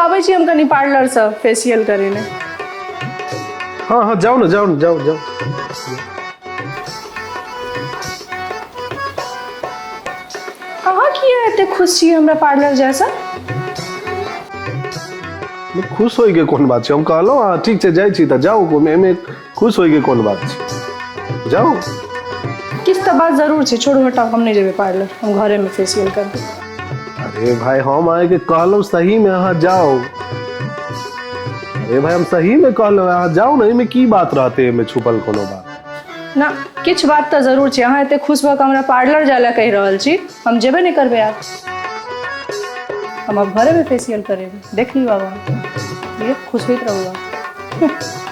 आबै छी हम कनि पार्लरसँ फेसियल करेने। हँ हँ, जाउ ने, जाउ ने, जाउ जाउ। अहाँ किया एते खुश छी हमरा पार्लर जायसँ? नहि, खुश होइके कोन बात छै? हम कहलहुँ अहाँ ठीक छै, जाइ छी तऽ जाउ, एहिमे खुश होइके कोन बात छै? जाउ। किछु तऽ बात जरूर छै। छोड़ू, हटाउ, हम नहि जेबै पार्लर, हम घरेमे फेसियल करबै। अरे भाई, हम अहाँके कहलहुँ, सहीमे अहाँ जाउ। अरे भाई, हम सहीमे कहलहुँ, अहाँ जाउ ने। एहिमे की बात रहतै? एहिमे छुपल कोनो बात? ना, किछु बात तऽ जरूर छै। अहाँ एते खुश भऽ कऽ हमरा पार्लर जाय लए कहि रहल छी। हम जेबे नहि करबै आब, हम आब घरेमे फेसियल करेबै। देख लियौ आब अहाँ, खुश होइत रहू आब।